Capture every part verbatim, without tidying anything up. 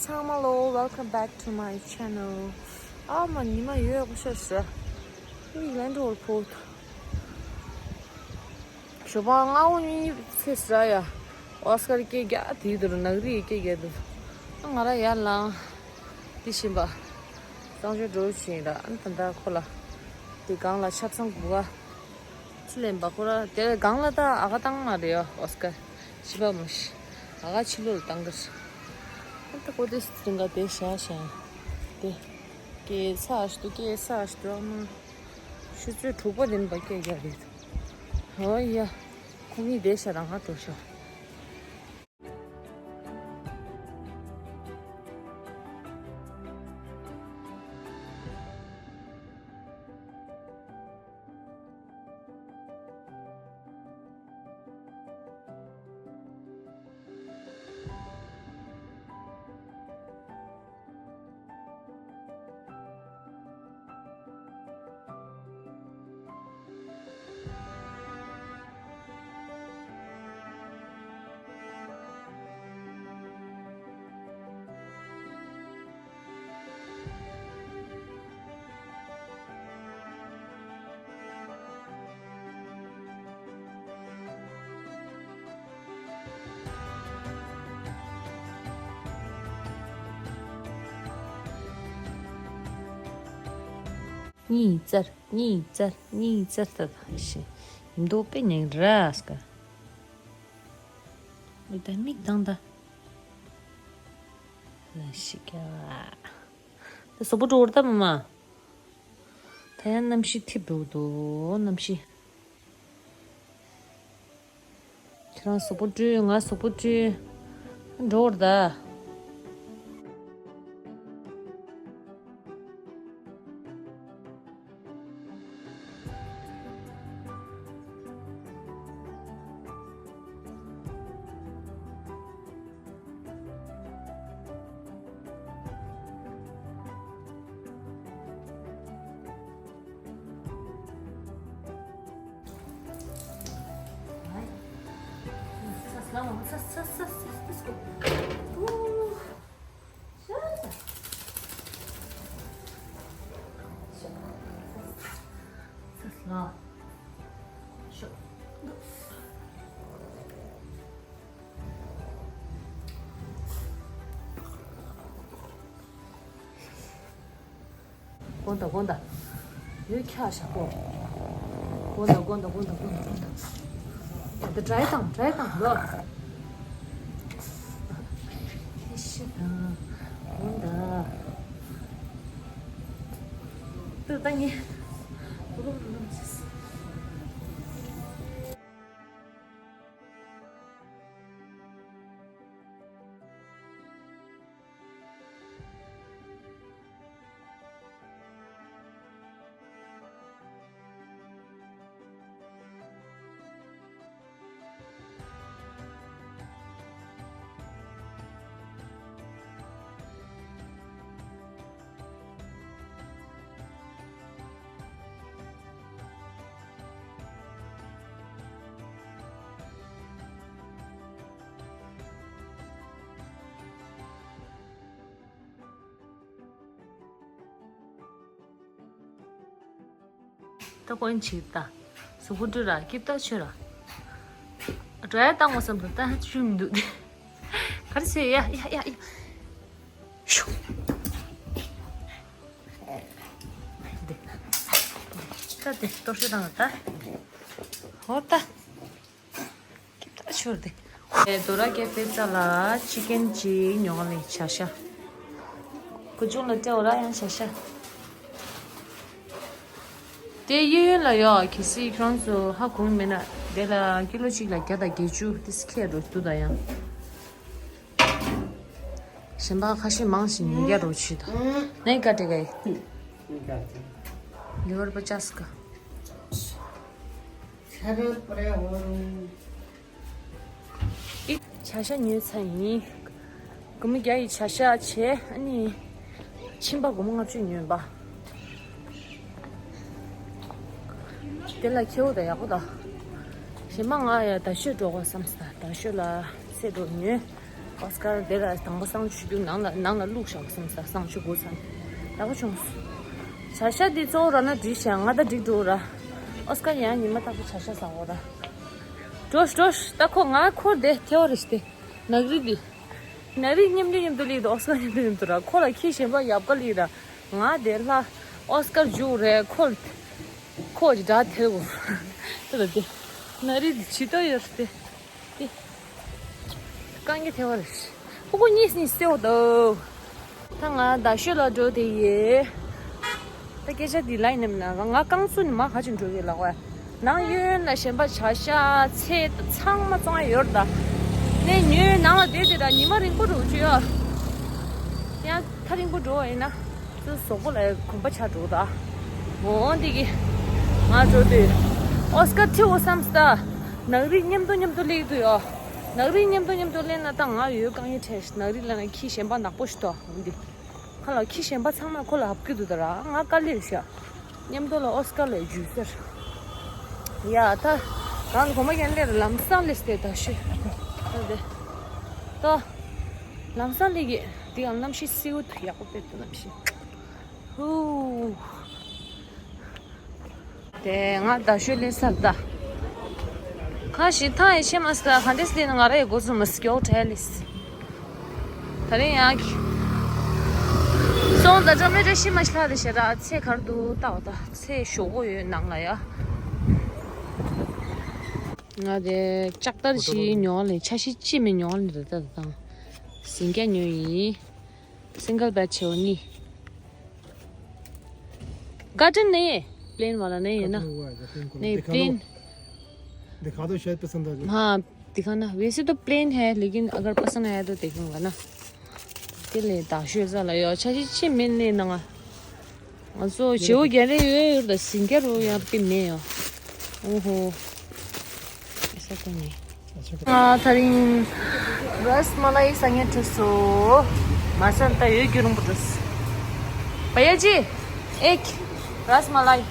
ཚང་མ་ལོ། Welcome back to my channel. ཨ་མ་ཉི་མ་ཡོད་པ་ཤ་ཤ། ཨི་ལན་ཌོར་ཕོ། ཞོགས་པ་སྔ་པོ་གཉིས་ཚེ་སྲ་ཡ། ཨོ་སི་ཀར་སྐད་རྒྱག་དེའི་དུར་ནག་རིའི་སྐད་རྒྱག་དུ། ཨ་ང་ར་ཡར་ལངས། དེ་བཞིན་པ། གཙང་ཆུ་འགྲོ་བཞིན་ར་ཨ་ནི་ད་ལྟ་ཁོ་ལ། དེ་སྒང་ལ་ཆབ་གསང་གུ་ག་ཕྱི་ལེན་པ་ཁོ་ར་དེ་སྒང་ལ་ད་ཨ་ཁ་བཏང་མ་རེད་ཨོ་སི་ཀར། ཤི་པ་མོ་ཤི། ཨ་ཁ་ཕྱི་ལོགས་ལ་བཏང་གི་རེད། ཨ་ད་ཁོ་དེ་སི་ཏིང་ག་དེ་བཞག་བཞག་དེ། སྐད་ས་ཨ་ཤི་དུ་སྐད་ས་ཨ་ཤི་དུ་ཨ་མ། ཆུ་ཚོད་དྲུག་པ་དེ་ནི་བ་སྐད་རྒྱག་རེད། ཨོ་ཡ། ཁོ་གཉིས་བསྡད་ཤག་རང་ང་འགྲོ་ཤག་གཉིས་རྩར། གཉིས་རྩར། གཉིས་རྩར་ད་ད་ཤི། མདོ་དཔེ་ཉེ་ར་སྐ། མིག་ད་མིག་དང་ད། ལ་ཤི་ཀ། ད་སོ་པོ་འགྲོ་བར་ད་མ་མ། ད་ཡང་གནམ་གཤིས་ཐིབས་འགྲོ་འདུག་གནམ་གཤིས། ཁྱེད་རང་གཟུགས་པོ་བཀྲུས། ང་གཟུགས་པོ་བཀྲུས། འགྲོ་བར་གདའ། དགོན་དང་དགོན་དང་། ཡོད་ཁྱག་ཞག་པོ། དགོན་དང་དགོན་དང་དགོན་དང་དགོན་དང་དགོན་དང་། ད་ཌ་རའི་བཏང་ཌ་རའི་བཏང་ལོ། ཁྱི་ཤི་དང་། དགོན་དང་། ཏུ་ད་ངས། ད་ཀོན་ཆིག་ད། གཟུགས་པོ་བཀྲུས་ར་སྐྱིབས་ད་ཆོས་ར། ཌ་རའི་བཏང་བ་བསམ་དུ་ད་ཆུ་མི་འདུག་སྟེ། ག་རེ་བྱེད་ཡ་ཡ་ཡ་ཡ། ཤུ། འདི། ད་འདི་གཏོར་ཤུ་བཏང་ད། ཧོ་ད། ཁྱེད་ད་ཆོར་ཏེ། ཨེ་དོ་ར་ཀེ་ཕེ་ཙ་ལ་ཅི་ཀན་ཅིག་ཉོ་ལེ་ཆ་ཤ། ཁུ་ཆུང་ལ་སྤྲད་འོ་ར་ཡང་ཆ་ཤ། དེ་གཡས་གཡོན་ལ་ཡོད་གལ་སྲིད་ཁྱོད་ཚོ་ཧ་གོ་མེད་ན་དེ་ལ་ཀི་ལོ་གཅིག་ལ་བརྒྱ་དང་བརྒྱད་ཅུ་དེ་སི་ཁེ་རུ་འདུག་ད་ཡང་། གཞན་པ་ཁ་ཤས་མང་ཞིག་ཉོ་རྒྱ་རོ་ཆུ་ད། ནའི་ཀ་ཏེ་གའི། ལི་ཝར་པ་ཅཱས་ཀ། ཨི་བྱ་ཤ་ཉོས་ཚར་ཡིན། སྒོར་མོ་བརྒྱ་ཡི་བྱ་ཤ་བྱས་ཨ་ནི། ཕྱིན་པ་སྒོར་མོ་ལྔ་བཅུ་ཉོས་པ། དེ་ལ་ཁྱེའུ་དང་ཡག་པོ་དང་། གཞན་མ་ང་ཡ་ད་ཤོད་འགྲོ་གོ་བསམ་སྟ་ད་ཤོད་ལ་སེ་འགྲོ་ཉོས། ཨོ་སི་ཀར་དེ་ལ་དང་པོ་གསང་སྤྱོད་རྒྱུ། ནང་ལ་ནང་ལ་བླུགས་བཞག་བསམ་ས། གསང་སྤྱོད་དགོས་ཙང་ཡག་པོ་བྱུང་སོང་། བྱ་ཤ་འདི་གཙོ་བོ་རག་ན་འགྲིག་ཤག་ང་ད་འགྲིག་འགྲོ་ར། ཨོ་སི་ཀར་ཡང་ཉི་མ་རྟག་པར་བྱ་ཤ་ཟ་འོ་ར། འགྲོ་ཤི་འགྲོ་ཤི། ད་ཁོ་ང་འཁོར་དེ་ཐལ་བ་རེད་ཤི་དེ། ནག་རིལ་འདི། ནག་རིལ་མཉམ་དུ་མཉམ་དུ་སླེབས་འདུག་ཨོ་སི་ཀར་མཉམ་དུ་མཉམ་དུ་ར། ཁོ་ལ་ཁྱི་གཞན་པ་ཡབ་ཀ་སླེབས་ར། ང་དེ་ལྷ་ཨོ་སི་ཀར་འཇུག་རེད། ཁོ་ཁོ་ཅི་འདྲ་ཐལ་གོ། ད་ད་དེ་ནག་རིལ་འདི་ཇི་ལྟར་ཡོད་རེད་དེ། དེ་རྐང་གི་ཐལ་བ་རེད། ཕྲུ་གུ་གཉིས་གཉིས་སེ་འོ་དོ། ད་ང་རྡ་ཤོད་ལ་འགྲོ་དེ་ཡིན། ད་སྐད་ཆ་འདི་ལ་ཡིན་ནམ་ན་ང་རྐང་བཙུགས་ནས་མར་ག་ཅིག་འགྲོ་གི་ལགས་བས། ནང་གཡོན་ལ་གཞན་པ་བྱ་ཤ་ཚལ་ཚང་མ་བཙོང་ཡ་ཡོད་རེད་ད། ནས་ཉོས་ནང་ལ་བསྡད་དེ་ད་ཉི་མ་རིང་པོ་འགྲོ་རྒྱུ་ཡོད། ཡང་ཐག་རིང་པོ་འགྲོ་བ་ཡིན་ན། ཚུར་གཟུགས་པོ་ལ་གོམས་པ་ཆགས་འགྲོ་ད། འོ་འདི་གི། ང་འགྲོ་དུས། ཨོ་སི་ཀར་ཁྲིད་འོ་བསམ་སྟ། ནག་རིལ་མཉམ་དུ་མཉམ་དུ་སླེབས་དུས་ཡོ། ནག་རིལ་མཉམ་དུ་མཉམ་དུ་སླེབས་ན་ད་ང་ཡོད་རྐང་གཡས་འཕྲད་ཤི། ནག་རིལ་ལ་ན་ཁྱི་གཞན་པ་ནག་པོ་ཞིག་ཐོག་འོ་འདི། ཁ་ལ་ཁྱི་གཞན་པ་ཚང་མ་ཁོ་ལ་ཧབ་ཀི་འདུག་ད་ར། ང་དཀའ་ལས་རེད་ཤག་མཉམ་དུ་ལ་ཨོ་སི་ཀར་ལ་འཇུས་ཟེར། ཡ་ད། གང་གོ་མ་ཡན་ལེར་ལམ་སང་ལས་སྟེ་ད་ཤི། ད་དེ། ད། ལམ་སང་ལས་གི། འདི་ཡང་གནམ་གཤིས་བསིལ་བོ་འདུག་ཡག་པོ་དཔེ་འདུག་གནམ་གཤིས། ཧུ། དེ་ང་རྡ་ཤོད་ལས་སར་ད། ཁ་ཞིག་ཐང་ཡི་ཤེས་མ་སི་ད་ག་འདྲས་ལས་ན་ང་ར་ཡི་འགོ་ཚུགས་མ་སི་སྐྱོ་བྲལ་ལས། ད་རིང་ཡང་གི། སོང་ད་ཅོ་མེ་རེ་ཤི་མ་ཤི་ལ་རེ་ཤི་ར་ཚེ་གར་དུ་ལྟ་བ་ད་ཚེ་ཞོག་གོ་ཡོད་ནང་ལ་ཡ། ང་དེ་ལྕགས་དར་ཞིག་ཉོ་ལེ་ཆ་ཤི་ཅི་མི་ཉོ་ལེ་རེ་ད་དང་། སིང་སྐྱ་ཉོ་ཡིན། སིང་གལ་བེད་ཆེ་བ་གཉིས། गार्डन नहीं है, प्लेन वाला नहीं है ना? गार्डन हुआ है, गार्डन को नहीं, दिखा दो। प्लेन। दिखा दो, शायद पसंद आ जाए। हाँ, दिखाना। वैसे तो प्लेन है, लेकिन अगर पसंद आया तो देखूंगा ना। के लिए दाशो ऐसा लगा, अच्छा जी, अच्छे मिलने ना। ང་ཚོ་བྱེའུ་རྒྱན་རེ་ཡོད་ཡོད་ད་སིང་གེ་རུ་ཡང་དཔེ་མེད་ཡོ། ཨོ་ཧོ། ཨེ་ས་ཀོ་ནི། ཨ་ད་རིང་རཱས་མ་ལའི་ཟ་ངེ་འགྲོ་སོ། མ་ཟ་ད་ཡོད་རྒྱུ་རུང་པོ་འགྲོ་སོ། བ་ཡ་ཅི། ཨེག་རཱས་མ་ལའི།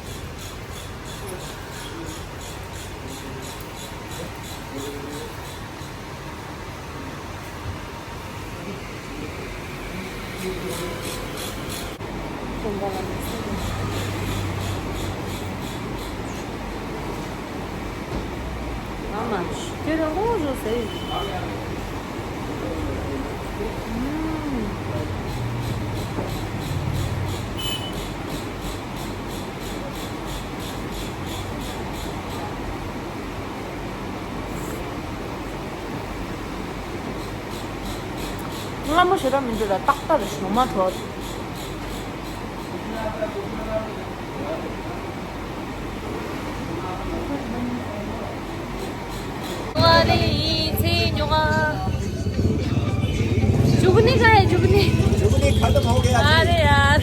སྔ་མོ་ཞེ་དྲག་མི་འདུག་ལ་ཏག་ཏག་རེད་ཞོ་མ་དྲོ། ཉོ་ག་ལེ་ཡིན་ཚེ་ཉོ་ག། जुगनी का है, जुगनी। जुगनी खत्म हो गया। अरे यार।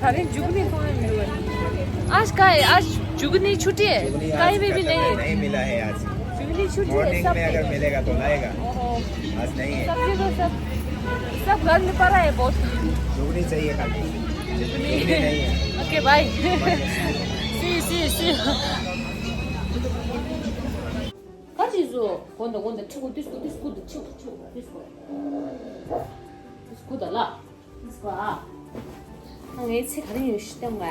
अरे जुगनी कौन है? आज का है, आज जुगनी छुट्टी है। जुगनी आज कहीं पे भी खत्म नहीं है, है। नहीं मिला है आज। जुगनी छुट्टी है मॉर्निंग में सबके। अगर मिलेगा तो लाएगा। ओहो। आज नहीं है। सब्जी तो सब, सब घर में पड़ा है बहुत। जुगनी चाहिए खाली। जुगनी। जुगनी नहीं है। Okay, bye. Bye. See you, see you, see you. काची जो? कौन दा, कौन दा? ठुकु, तिसको, तिसको, ठुकु, ठुकु, तिसको। तिसको दा ला। ང་ཚེ་ག་རེ་ཡོད་ཤི་སྟེང་བ།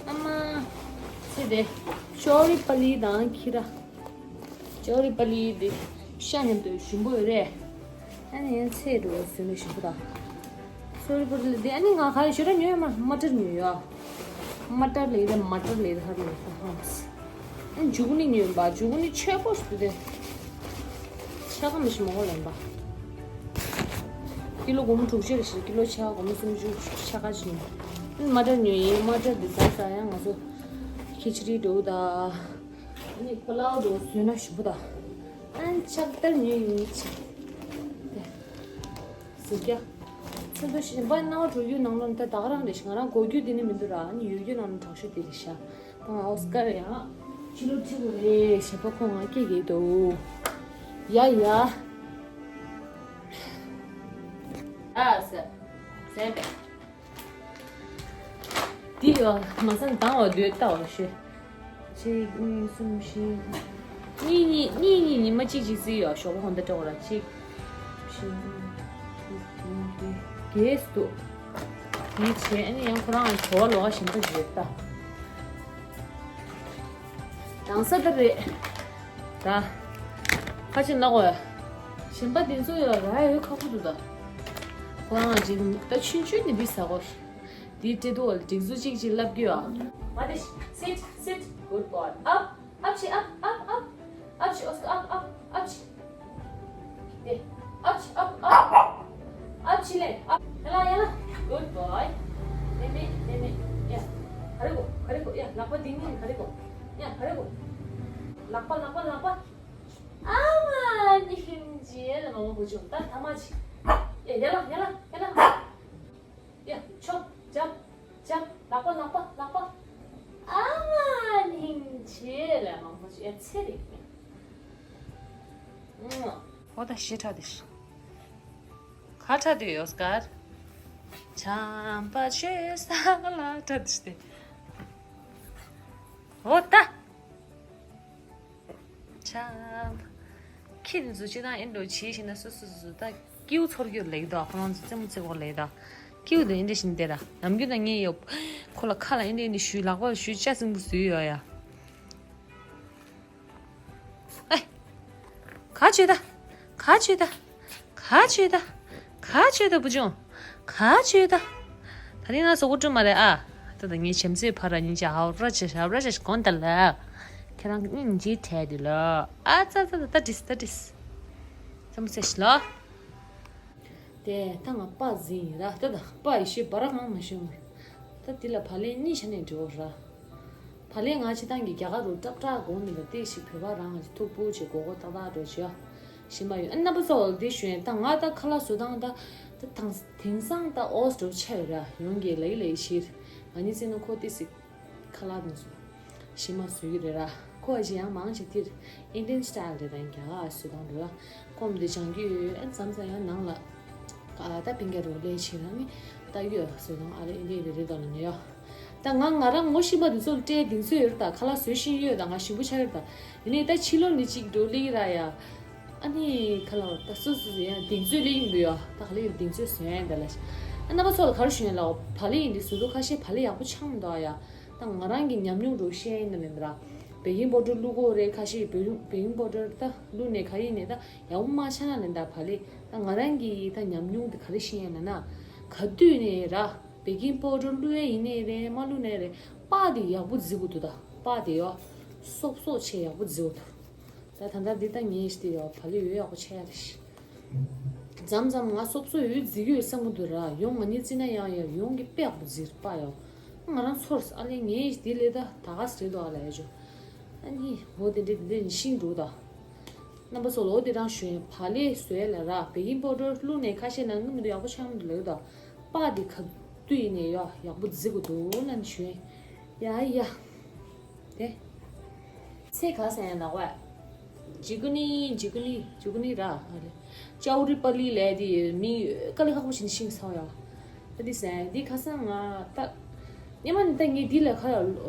ཨ་མ། ཚེ་དེ། ཅོ་རི་པ་ལི་དང་ཁྱི་ར། ཅོ་རི་པ་ལི་དེ། ཤ་མཉམ་དུ་ཞིམ་པོ་ཡོད་རེད། ཨ་ནི་ཚེ་འགྲོ་བ་བཟོས་ནས་ཞིམ་པོ་དང་། ཅོ་རི་པ་ལི་དེ་ཨ་ནི་ང་ག་རེ་ཞོ་ར་ཉོས་མ་མ་ཏར་ཉོས་ཡོད། མ་ཏར་ལེ་རེད་མ་ཏར་ལེ་རེད་ཧ་ལེ་ཧ་ཧམ། ཨ་ནི་ཇུ་གུ་ནི་ཉོས་པ་ཇུ་གུ་ནི་ཆེ་པོ་ཞིག་དེ། ཆ་ག་མི་ཤི་མོ་ལེན་པ། ཀི་ལོ་སྒོར་མོ་དྲུག་ཅུ་རེ་ཞིག་ཀི་ལོ་ཆ་ག་སྒོར་མོ་སུམ་ཅུ་ཆ་ག་ཅིག་ཡིན། མ་ཏར་ཉོས་ཡིན་མ་ཏར་འདི་ཟ་ཟ་ཡང་ང་ཚོ་ཁི་ཆི་རི་འགྲོ་ད། ནི་པ་ལའོ་འགྲོ་བཟོས་ན་ཞིམ་པོ་ད། ཨན་ཆག་ཏར་ཉོས་ཡིན་ཆ། ཟི་རྒྱ། ཚེ་འདུ་ཞིམ་པ་སྣང་བ་འགྲོ་རྒྱུ་ནང་ལོ་ད་ད་ག་རང་རེ་ཞིག་ང་རང་གོ་རྒྱུ་དེ་ནི་མི་འདུག་ར་ནི་ཡོད་རྒྱུ་ནང་ལོ་དྲག་ཤོས་དེ་རེད་ཤག་ད་ང་ཨོ་སི་ཀར་ཡང་ཕྱི་ལོ་ཁྲི་དགོས་རེད་ཞེས་པ་ཁོང་ང་སྐད་རྒྱག་འདུག་ཡ་ཡ། ཨ་ས། ཟན་པས། འདི་ཡོ་མ་སང་དང་བ་དུས་ལྟ་བ་ཤེས། གཅིག་གཉིས་གསུམ་བཞི། གཉིས་གཉིས་གཉིས་གཉིས་ཉི་མ་གཅིག་གཅིག་བརྩི་ཡོ་ཞོགས་པ་ཧོན་ད་སྤྲོ་བ་ལ་གཅིག་བཞི་གཉིས་གཉིས་གཉིས་རྒྱས་སུ་འདུག་འདི་བྱས་ཨ་ནི་ཡང་ཁོ་རང་ལ་བྲོ་བ་ལོག་བཞིན་པ་ཞིག་རེད་ད། དང་ས་ད་རེད། ད། ཁ་ཆེ་ན་གོ་ཡ། ཞིམ་པ་འདི་ཚོ་ཡོད་ར་ཡོད་ཁ་ཁུ་འདུག་ད། ཁོ་རང་ཅིག་ད་ཆུན་ཆུན་ནི་འདི་ཟ་གོ། འདི་སྤྲད་དུ་བ་ལ་འགྲིག་ཚུལ་གཅིག་གཅིག་ལབ་རྒྱུ་ཡོད། མ་དེ། Sit, sit, good boy. Up, up ཆི་up, up, up, up ཆི། ཨབ་ཆི་ཨབ་ཨབ་ཨབ་ཆི། དེ། ཨབ་ཆི་ཨབ་ཨབ་ཨབ་ཆི་ལེ་ཨབ། ཡ་ལ་ཡ་ལ། Good boy. ནེ་མེ་ནེ་མེ། ཡ། ག་རེ་གོ་ག་རེ་གོ། ཡ་ལག་པ་འདི་ཉིད་ག་རེ་གོ། ཡ་ག་རེ་གོ། ལག་པ་ལག་པ་ལག་པ། ཨ་མ་ནི་ཧིན་ཇེ་ལ་མ་མ་གོ་ཅུ་ད་ཐ་མ་ཅི། ཡ་ཡ་ལ་ཡ་ལ་ཡ་ལ། ཡ། ཆོ། ཇམ། ཇམ། ལག་པ་ལག་པ་ལག་པ། ཨ་མ་སྙིང་རྗེ་ལ་མང་པོ་ཅིག་ཡ་ཚེ་རིང་། ཨོ་ད་ཞེ་དྲག་དེ། ཁ་ཁྲ་དུ་ཡོད་སྐར། བྱམས་པ་ཆོས་ས་ལ་ཁྲ་དུ་སྟེ། ཨོ་ད། ཆ། ཁྱི་འདི་ཚོ་སྤྱིར་བཏང་ཨེ་འགྲོ་བྱེད་ཤེས་ན་སོ་སོ་སོ་སོ་ད་ཀེའུ་ཚོར་རྒྱུ་ལེགས་དོ། ཁོ་རང་ཚོ་རྩེད་མོ་རྩེ་གོ་ལེགས་དོ། ཀེའུ་དེ་ཨེ་འདྲ་ཞིག་འདེ་ར་ནམ་རྒྱུན་ད་ངས་ཡོད། ཁོ་ལ་ཁ་ལ་ཨེ་འདྲ་ཨེ་འདྲ་ཞུས། ལག་པ་ལ་ཞུས། ལྕགས་སྲིན་པོ་བཟོས་ཡོད་ཡ། ཨེ། ག་བྱེད་ད། ག་བྱེད་ད། ག་བྱེད་ད། ག་བྱེད་ད་བུ་ཆུང་། ག་བྱེད་ད། ད་རིང་ང་སོ་གོ་སྤྲོ་མ་རེད་ཨ། ད་ད་ངའི་བྱམས་བརྩེའི་ཕ་ར་ཉིན་ཅ་ཧའོ་ར་ཅེ་ཧའོ་ར་ཅེ་གོན་ད་ལ། ཁྱེད་རང་སྙིང་རྗེ་དྲན་དུ་ལ། ཨ་ཙ་ཙ་ད་ད་དྲིས་ད་དྲིས། ཙམ་ཚེ་ཤི་ལ། དེ་ད་ང་པ་ཟིན་ཡིན་ར། ད་ད་པ་ཡི་ཤི་བ་ར་གང་མ་ཤི་མ། ད་དེ་ལ་བ་ལན་གཉིས་ཆ་ནས་འབྲི་འོ་ར། བ་ལན་ང་ཆེ་ཐང་གི་རྒྱ་གར་རུ་ཀྲབ་ཀྲ་དགོངས་མི་ལ་ཏེ་ཞིག་བོད་པ་རང་ལ་ཐུག་པོ་ཆེ་གོ་གོ་ཏག་ཏག་འགྲོ་བྱེད་ཨ། ཞི་མ་ཡོད་ཨ་རྣམ་པ་ཚོ་འདི་ཞུ་ཡན་ད་ང་ད་ཁ་ལག་བཟོ་སྟངས་ད་ད་དང་དེང་སང་ད་ཨོས་འགྲོ་ཆ་ཡོད་ར་ཡོང་གི་ལེ་ལེ་ཤིར་ང་གཉིས་ཚེ་ན་ཁོ་ཏི་སི་ཁ་ལག་དེ་ཚོ་ཞི་མ་བཟོ་གི་རེད་ར། ཁོ་ཨ་ཞི་ཡང་མང་ཞིག་ཏིར་ཨིན་ཌི་ཡན་སི་ཊལ་རེད་ད་རྒྱ་གར་བཟོ་སྟངས་རེད་ར། ཁོམ་དེ་སྦྱང་རྒྱུ་ཡོད་ཨ་མཚམས་མཚམས་ཡང་ནང་ལ་ཨ་ད་པིང་ག་རོ་ལེ་ཆེ་ར་ནི་ད་ཡོད་བཟོ་སྟངས་ཨ་རེ་ཨིན་ཌི་ཡན་རེད་རེད་ད་ལ་ནི་ཡོད། ད་ང་ང་རང་ངོ་ཤེས་པ་འདི་ཚོ་ལ་སྤྲད་གདེང་ཚོད་ཡོད་རེད་ད། ཁ་ལག་བཟོ་ཤེས་ཡོད་ད། ང་ཞིམ་པོ་ཆགས་ཡོད་ད། ཡིན་ནའི་ད་ཕྱི་ལོགས་ནས་གཅིག་འགྲོ་ལེ་ར་ཡ། ཨ་ནི་ཁ་ལག་ད་སོ་སོ་སོ་ཡང་གདེང་ཚོད་ལེ་ཡིན་འདུག་ཡ། ད་ག་ལེ་ཡང་གདེང་ཚོད་བཟོ་ཡ་ཡིན་ད་ལ། ཨ་རྣམ་པ་ཚོ་ལ་ག་རེ་ཞུ་ཡ་ལ་བ་ལེ་ཡིན་འདི་བཟོ་དུས་ཁ་ཤས་བ་ལེ་ཡག་པོ་ཆགས་མི་འདུག་ཡ། ད་ང་རང་གི་ཉམས་མྱོང་འགྲོ་བཤད་ཡིན་ན་ལེན་ད་ར། བེ་ཀིང་པའུ་ཌར་བླུག་གོ་རེད། ཁ་ཤས་བེ་ཀིང་པའུ་ཌར་ད་བླུག་ནས་ག་ཡིན་ནས་ད་ཡག་པོ་མ་ཆགས་ན་ལེན་ད་བ་ལེ། ད་ང་རང་གི་ད་ཉམས་མྱོང་འདི་ག་རེ་ཤེས་ཡ་ལ་ན། ག་དུས་ནས་ར། བེ་ཀིང་པའུ་ཌར་བླུག་ཡས་ཡིན་ནའི་རེད་མ་བླུག་ནའི་རེད། པགས་དེ་ཡག་པོ་བརྫི་དགོས་འདུག་ད། པགས་དེ་ཡོ། སོབ་སོབ་བྱས་ཡག་པོ་བརྫི་དགོས་འདུག་ད་ད་ལྟ་འདི་ད་ངས་ཤི་དེ་ཡོ་བ་ལི་ཡོད་ཡག་པོ་ཆགས་ཡ་རེད་ཤི། མཚམས་མཚམས་ང་སོབ་སོབ་ཡོད་བརྫི་གི་ཡོད་བསམ་གི་འདུག་ར། ཡོང་ང་གཉིས་རྩིས་ན་ཡང་ཡང་ཡོང་གི་དཔེ་ཡག་པོ་བརྫི་རེད་པགས་ཡོ། ང་རང་ཚོར་ཨ་ལེ་ངས་ཤི་དེ་ལས་ད་ད་ག་སེ་རེད་འདུག་ཨ་ལ་ཡ་ཅོ། ཨ་ནི་འོ་དེ་འདྲས་དེ་འདྲས་ཤིང་འགྲོ་ད། རྣམ་པ་ཚོ་ལོ་དེ་རང་ཞུ་ཡིན་བ་ལེ་བཟོས་ལ་ར་བེ་ཀིང་པའུ་ཌར་བླུགས་ནས་ཁ་ཤས་ནང་གི་མི་འདུག་ཡག་པོ་ཆགས་མི་འདུག་ལབ་ད། པགས་དེ་ག་དུས་ཡིན་ནས་ཡོ་ཡག་པོ་བརྫི་དགོས་འདུག་ལབ་ནས་ཞུ་ཡིན། ཡ་ཡ། དེ། ཚེ་ག་ས་ཡང་ལག་པ། ཇི་གུ་ནི་ཇི་གུ་ནི་ཇི་གུ་ནི་ར་ཨ་ལེ། ཅའུ་རི་པ་ལི་ལས་དེ་མི་དཀའ་ལས་ཁག་པོ་ཞིག་ནས་ཤིང་ཚ་བ་ཡོ། ད་འདི་ཟེར་འདི་ཁ་སང་ང་ད། སྙེ་མ་ནི་ད་ངས་འདི་ལ་ཁ་ཡ་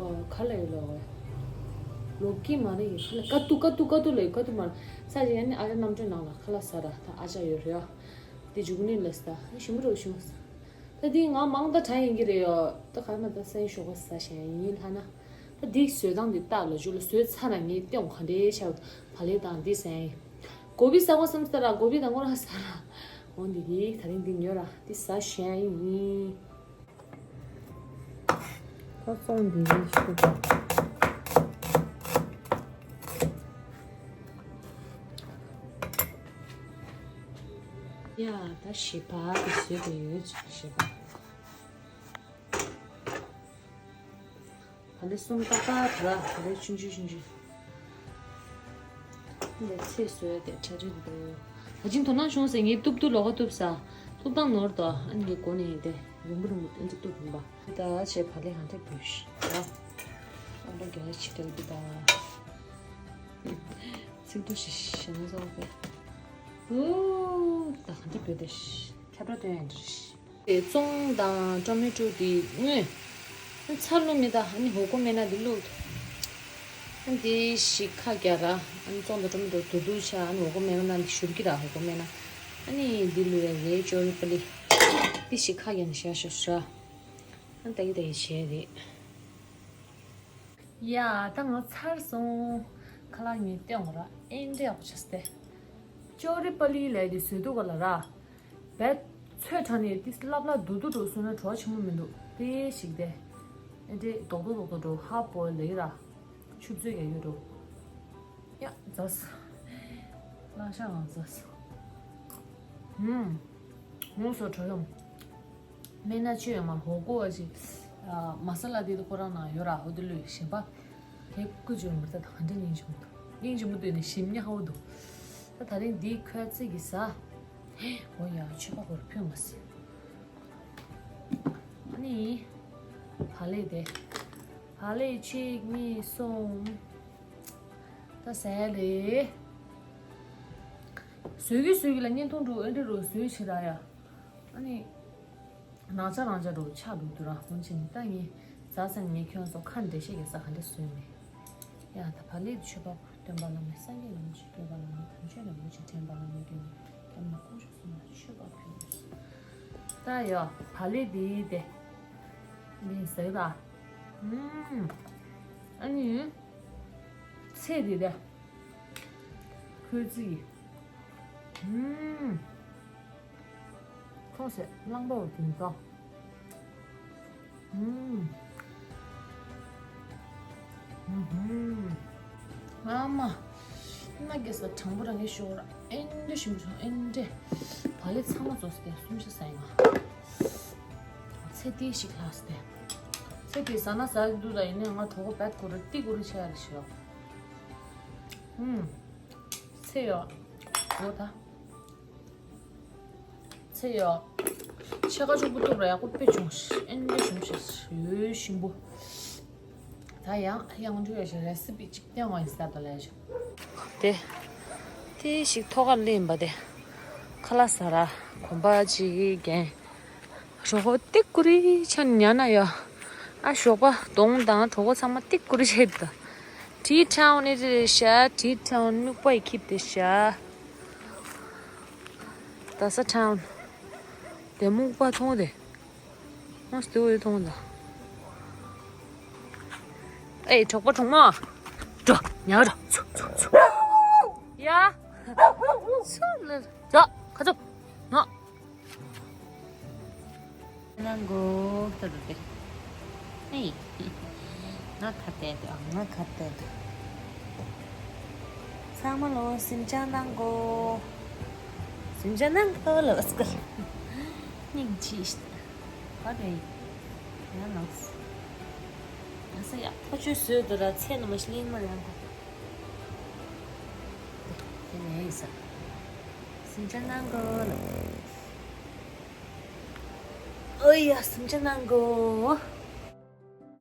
ཁ་ལ་ཡོད་ལ་བ། ལོ་ཀི་མ་རེད་ཁ་ལ་ཀ་ཏུ་ཀ་ཏུ་ཀ་ཏུ་ལ་ཡོད་ཀ་ཏུ་མ་རེད། ས་ཅིག་ཡ་ནི་ཨ་ཅག་རྣམ་གྲོལ་ནང་ལ་ཁ་ལ་ས་ར་ད་ཨ་ཅག་ཡོད་རེད་ཡ། འདི་འཇུག་ནི་ལ་ས་ད་ཞིམ་པོ་རེད་ཞིམ་པོ་ས། ད་འདི་ང་མང་ད་དྲ་ཡིན་གྱི་རེད་ཡ། ད་ག་མ་ད་སའི་ཞོགས་པ་ས་ཞན་ཡིན་ལྷ་ན། ད་འདི་བཟོས་སྟངས་འདི་ལྟ་ལ་འཇུ་ལ་བཟོས་ཚར་ན་ངས་ལྟེ་འོང་ག་འདྲའི་ཤ་བ་ལེ་དང་འདི་ཟན་ཡིན། གོ་བི་ཟ་གོ་བསམ་ས་ར་གོ་བི་དང་ངོ་ར་ཟ་ར། འོ་འདི་གི་ད་རིང་འདི་ཉོ་ར་འདི་ཟ་ཞན་ཡིན། ད་སོང་འདི་རེད་ཤི་ད། ཡ་ད་ཞི་བ་འདི་བཟོས་པའི་ཡོད་ཅིག་ཞི་བ། བ་ལེ་གསུམ་ཏག་ཏག་དྲ་བ་ལེ་ཆུང་ཆུང་ཆུང་ཆུང་། འདི་ཚེ་བཟོས་ཏེ་གྲ་སྒྲིག་འདུག་ད་ཅིང་དོ་སྣང་བྱུང་ཟེར་ངས་གཏུབ་གཏུབ་ལོག་གཏུབ་ས། གཏུབ་སྟངས་ནོར་དོ་ཨ་ནི་གི་སྒོ་ནས་དེ་རིང་པོ་རིང་པོ་ཨེ་འདྲ་གཏུབ་རིང་པ། ད་ཆེ་བ་ལེ་ཧན་ཏེ་བུ་ཤ། ཨ་འདྲ་རྒྱ་ཆི་ཏེ་འདི་ད། ཚིག་ཏུ་ཞི་ཞི་ན་ཟོ་པེ། ཨུ། ད་ཧན་ཏེ་བུ་དེ་ཤ། ཁྱབ་ར་དོན་ཡང་འདྲ་ཤ། ཙོང་དང་ཊོ་མེ་ཊོ་དེ་སྔོན། ཚར་བླུགས་མེད་ད། ཨ་ནི་འོ་སྐོལ་མེད་ན་འདི་བླུགས། ཨ་ནི་འདི་ཞིག་ཁ་རྒྱག་ར། ཨ་ནི་བཙོང་དང་འགྲོ་མི་འགྲོ་དུ་དུ་ཆ། ཨ་ནི་འོ་སྐོལ་མེད་ན་འདི་བཞུར་གྱི་ར། འོ་སྐོལ་མེད་ན། ཨ་ནི་འདི་བླུགས་ཡ་རེད། ཅོ་རི་པ་ལི། འདི་ཞིག་ཁ་རྒྱག་ནས་བཞག་ཤོག་ར། ཨ་ནི་ད་གི་ད་གི་བྱས་རེད། ཡ་ད་ང་ཚར་སོང་། ཁ་ལག་ངས་སྟོན་དགོས་ར། ཨེ་འདྲས་ཡག་པོ་བྱས་སྟེ། ཅོ་རི་པ་ལི་ལས་དེ་བཟོས་འདུག་ག་ལ་ར། བས་ཚོས་དྲངས་ནས་ཏིས་སླབ་སླབ་འདུག་འདུག་འདུག་སོང་ན་བྲོ་བ་ཆེན་པོ་མི་འདུག་དེ་ཞིག་དེ། ཨེ་འདྲས་རྡོག་རྡོག་རྡོག་རྡོག་འགྲོ་ཧ་པོ་ལེགས་ར། ཆུ་བཙོས་ཀྱང་ཡོད་འགྲོ། ཡ་ཛས། ལག་ཤ་ང་ཛས། ཧུམ། ངོ་སོ་བྲོ་ཡོང་། སྨན་སྣ་ཆོས་ཡོད་མ་ཧོ་གོ་བ་ཅིག་མ་ས་ལ་དེ་ཁོ་རང་ནང་ཡོད་ར། ཧོ་དེ་ལུས་གཞན་པ། དེ་ཀུ་ཅོ་མི་ད་ག་འདྲ་སྙིང་རྗེ་མོ་འདུག་སྙིང་རྗེ་མོ་འདུག་ནི་ཞིམ་ཉག་ཧོ་འདུག་ད་ད་རིང་འདི་ཁོའི་ཚིག་གི་ཟ། འོ་ཡ་ཆོས་པ་ཁོར་ཕུད་མ་སྲིད། ཨ་ནི། བག་ལེབ་དེ། བག་ལེབ་གཅིག་གཉིས་གསུམ། ད་ཟས་རེད། བཟོས་ཀྱི་བཟོས་ཀྱི་ལ་བརྙན་ཐུང་འགྲོ་ཨེ་འདྲ་རུ་བཟོས་ཕྱིར་ར་ཡ། ཨ་ནི། རང་ཆ་རང་ཆ་འགྲོ་ཆགས་འགྲོ་དུ་ར་ཧོན་ཆེན་ད་ངས་ཟ་ས་ངས་ཁྱོད་ཚོ་ཁ་འདྲེ་ཤེས་ཀྱི་ས་ག་འདྲ་བཟོས་མེད། ཡ་ད་བག་ལེབ་མཆོད་པ་སྟོན་པ་བླ་མེད་སངས་རྒྱས་རིན་པོ་ཆེ་སྐྱོབ་པ་བླ་མེད་དམ་ཆོས་རིན་པོ་ཆེ་འདྲེན་པ་བླ་མེད་སྐྱོབ་པ་སྐྱབས་གནས་དཀོན་མཆོག་གསུམ་ལ་མཆོད་པ་ཕུལ། ད་ཡ་བག་ལེབ་དེ་དེ། ངས་ཟ་གི་ད། ཨུམ། ཨ་ནི། ཚེ་འདི་ལས། ཁོའི་རྩིས། ཨུམ། ཁོང་སེ་གླང་པོ་བ་དུང་ཏོ། ཨུམ། ཨུམ། ཨ་མ། སྣ་རྒྱས་ས་དྲང་པོ་རང་གི་ཤོར་ཨེན་འདྲ་ཞིམ་པོ་བྱུང་ཨེན་འདྲ། བག་ལེབ་ཚང་མ་རྫོགས་སྟེ་གསུམ་ཆ་ཟ་ཡིན་ང་། ཚེ་ཏིས་ཤིག་ལྷག་སྟེ། ཚེ་ཏིས་ཟ་ན་ཟ་གི་འདུག་ད་ཡིན་ནའི་ང་གྲོད་ཁོག་བད་ཀུ་རུ་ཏི་ཀུ་རུ་ཆེ་ཡ་རེ་ཤི་ཡོད། ཨུམ། ཚེ་ཡོད། འོ་ད། ཚེ་ཡོད། ཕྱེད་ཀ་ཆུ་བུ་གཏུབ་ར་ཡག་པོ་དཔེ་བྱུང་ཨེན་འདྲ་ཞིམ་ཤིག་ཡོད་ཞིམ་པོ། ད་ཡང་ཡང་འཇུ་ཡ་ཞིག་རེ་སི་པི་གཅིག་བསྟན་བ་ཡིན་ས་ད་ལས་ཞིག་དེ། དེ་ཞིག་ཐོག་ཁར་ལེན་པ་དེ། ཁ་ལག་ཟ་ར་གོམ་པ་གཅིག་གན། གྲོད་ཁོག་ཏི་ཀུ་རི་ཆ་ཉ་ན་ཡ། ཨ་ཞོགས་པ་གདོང་དང་གྲོད་ཁོག་ཚང་མ་ཏི་ཀུ་རི་ཆེ་ད། ཏི་ཊའུན་ཨེ་རེད་ཤ། ཏི་ཊའུན་སྨྱུག་པ་ཡི་ཁིབ་དེ་ཤ། ད་ས་ཊའུན། དེ་སྨུག་པ་མཐོང་དེ། ཨ་སྟེ་འོ་དེ་མཐོང་ད། ཨེ་གྲོགས་པོ་གྲོགས་མོ། འགྲོ་ཉལ་ར་ཚུ་ཚུ་ཚུ། ཡ། ཚུ་ལ་ད་ཁ་ཚུ་ནོ། ནང་གོ་ད་ད་དེ། ཨེ། ང་ཁ་བལྟས་འདུག་ང་ཁ་བལྟས་འདུག་ཚང་མ་ལོ་སེམས་ཅན་ནང་གོ། སེམས་ཅན་ནང་གོ་ལོ་སྐོལ། སྙིང་རྗེ་ཞིག་ག་རེ། ཡང་ལངས། ང་ས་ཡག་ཐག་ཆོད་བཟོས་འདུག་ར་ཚེ་ནི་མ་ཤི་ལིང་མ་ཡང་གོ། དེ་ནས་ཡིན་ས། སེམས་ཅན་ནང་གོ་ལོ། ཨོ་ཡ་སེམས་ཅན་ནང་གོ།